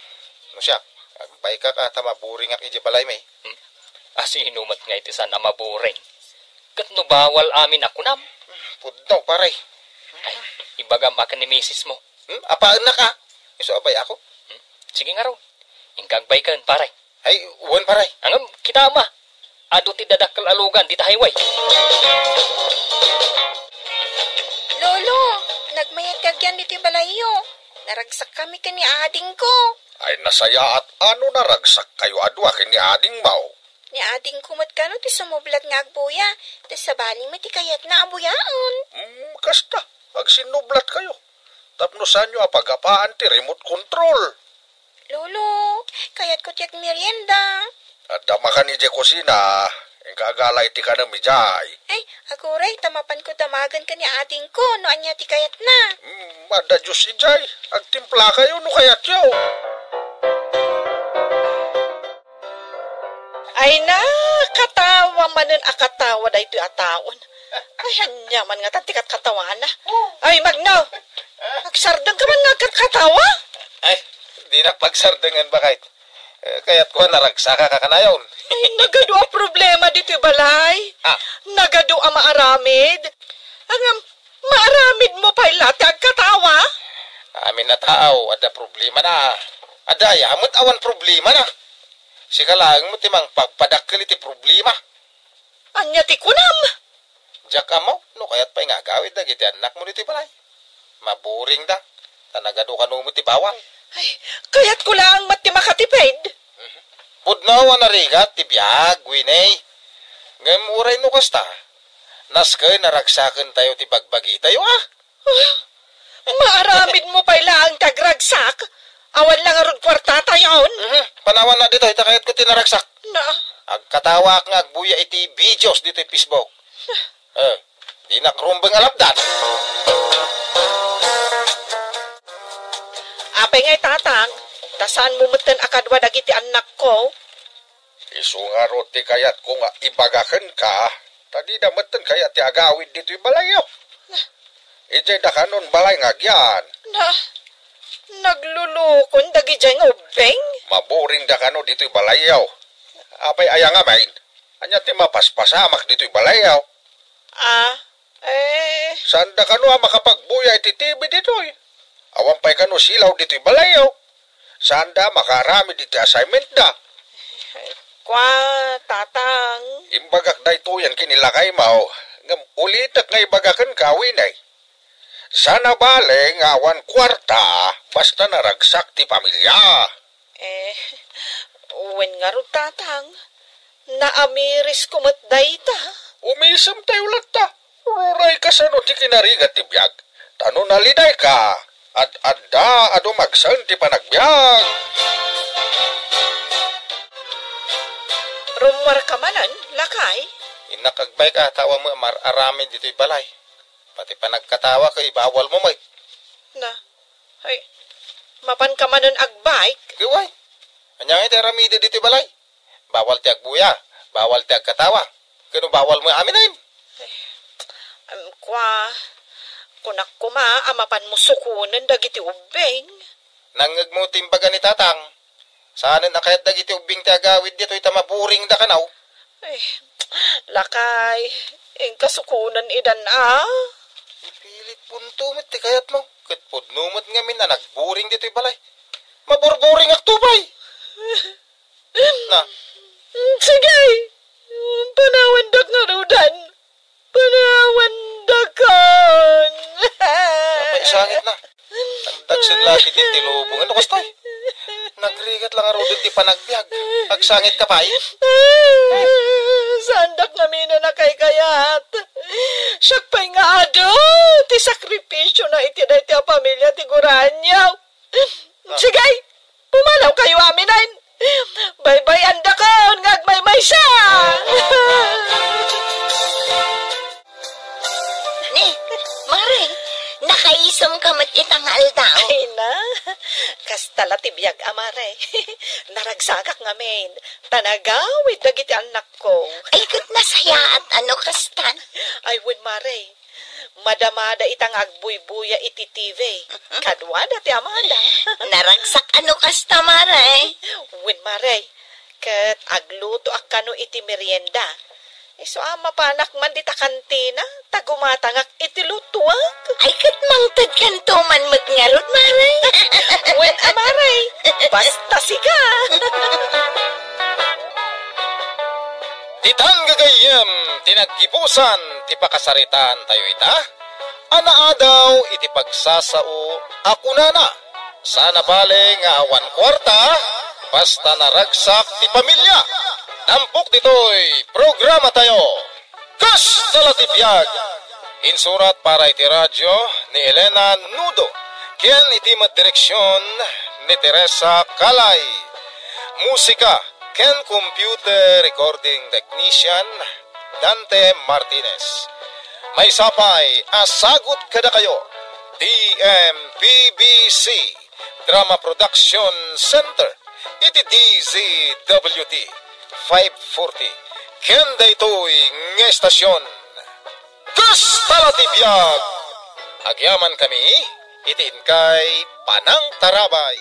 No siak, agbike ka ta maburingak idiay balaymi. Hmm? Asino met nga iti saan a maburing? Ket no bawal amin a kunam? Pudno, pare. Ay, ibagam a ken ni misis mo. Hmm? Apaennak a. Isu a bay-ako. Hmm? Sige ngarud. Inka agbike ken, pare. Ay, wen, pare. Ngem, kita ma. Adu ti dadakkel a lugan dita highway. Lolo, nagmayat ka dian ditoy balayyo. Naragsak kami ken ni adingko. Ay, nasayaat a no naragsak kayo a dua ken ni adingmo. Ni adingko met kano ti sumublat nga agbuya, ta sabali met ti kayatna a buyaen. Hmm, kasta, agsinnublat kayo. Tapno saanyo a pagapaan ti remote control. Lolo, kayatko ti agmerienda. Adda makan idiay kusina, inka agala iti kanem idiay. Ay, aguray, ta mapanko damagen ken ni adingko no ania ti kayatna. Hmm, adda juice idiay. Agtimpla kayo no kayatyo. Ay na, katawa manen a katawa daytoy a taon. Ay, ania man ngatan ti katkatawana. Ay, Magno, agsardeng ka man nga agkatkatawa? Ay, dinak pagsardengen, baket. Eh, kayatko a naragsakak a kanayon. Ay, nagadu a problema ditoy balay. Ah. Nagadu a maaramid. Ngem, maaramidmo pay la ti agkatawa? Amin a tao, adda problemana. Adda aya met awan problemana. Sika laeng met ti mangpagpadakkel iti problema. Ania ti kunam? Diak ammo no kayat pay nga agawid dagiti annakmo ditoy balay. Maburingda, ta nagadu kano met ti bawal. Ay, kayatko laeng met ti makatipid. Mhm. Pudno a narigat ti biag, Winnie. Ngem uray no kasta, nasken a ragsakentayo ti bagbagitayo, a? Ah, Maaramidmo pay laeng ti agragsak? Awan la ngarud kuartatayon? Mhm. Panawanna ditoy, ta kayatko ti naragsak. Na. Agkatawaak nga agbuya iti videos ditoy Facebook. Eh, dinak rumbeng a lapdan. Apay ngay, Tatang, ta saanmo metten a kadua dagiti annakko? Isu ngarud ti kayatko nga ibaga kenka, ta dida metten kayat ti agawid ditoy balayyo. Idiay da kanon balay nga agyan. Na, naglulukon dagidiay nga ubbing? Maburing da kano ditoy balayyo. Apay aya ngamin? Ania ti mapaspasamak ditoy balayyo? Ah, eh. Saan da kano a makapagbuya iti T V ditoy? Awan pay kano silaw ditoy balayyo. Saan da makaaramid iti assignment da? Kua, Tatang. Imbagak daytoyen ken ni lakaymo, ngem ulitek nga ibaga kenka, Winay. Saan a bale nga awan kuarta, basta naragsak ti pamilya. Eh, wen ngarud, Tatang. Naamirisko met dayta. Umisemtayo latta. Uray kasano ti kinarigat ti biag. Ta no nalidayka, ad-adda a dumagsen ti panagbiag. Rummuarka manen, lakay? Innak agbike a, ta awan met a mar-aramid ditoy balay. Pati panagkatawa ket ibawalmo met. Na, ay, mapanka manen agbike? Ket wen, ania ngay ti aramidek ditoy balay? Bawal ti agbuya, bawal ti agkatawa, ken bawal met aminen. Em, kua, kunak koma a mapanmo sukonen dagiti ubbing. Nangngegmo ti imbaga ni Tatang. Saanen a kayat dagiti ubbing ti agawid ditoy ta maburing da kanaw. Ay, lakay, inka sukonen idan a. Ipilitmonto met ti kayatmo, ket pudno met ngamin a nagburing ditoy balay. Maburburingakto pay. Na. Sige! Panawandak ngaruden. Panawandakan! Apay, sangit na. Nagdagsen la ti tintilubong. Ano kastay? Nagrigat la ngaruden ti panagbiag. Agsangit ka pay? Saandak ngamin a nakaykayat. Siak pay nga adu ti sakripisio na iti daytoy a pamilya ti guranyo. Ah. Sige, pumanaw kayo aminen. Baybay-andakon nga agmaymaysa. Ni, Mare, nakaisem ka met ita nga aldaw. Ay na, kasta la ti biag a, Mare. Naragsakak ngamin, ta nagawid dagiti annakko. Ay, ket nasayaat a no kasta. Ay, wen, Mare. Madamada ita nga agbuybuya iti T V. Mhm. Kaduada ti amada. Naragsak a no kasta, Mare. Wen, Mare. Ket aglutoak kano iti merienda. Isu a mapanak man dita kantina, ta gumatangak iti lutuak. Ay, ket mangted kanto man met ngarud, Mare. Wen a, Mare. Basta sika. Ditan gagayyem ti naggibusan ti pakasaritaan tayo ita, a naadaw iti pagsasao a kunana, "Saan a bale nga awan kuarta, basta naragsak ti pamilya." Tampok ditoy programa tayo, Kasta la ti biag! Insurat para iti radyo ni Elena Nudo ken iti met direksion ni Teresa Calay. Musika ken computer recording technician, Dante Martinez. Maysa pay a sagut kadakayo, T M P B C Drama Production Center iti D Z W T five forty ken daytoy nga estasion. Kasta la ti biag! Agyamankami iti inkay panangtarabay.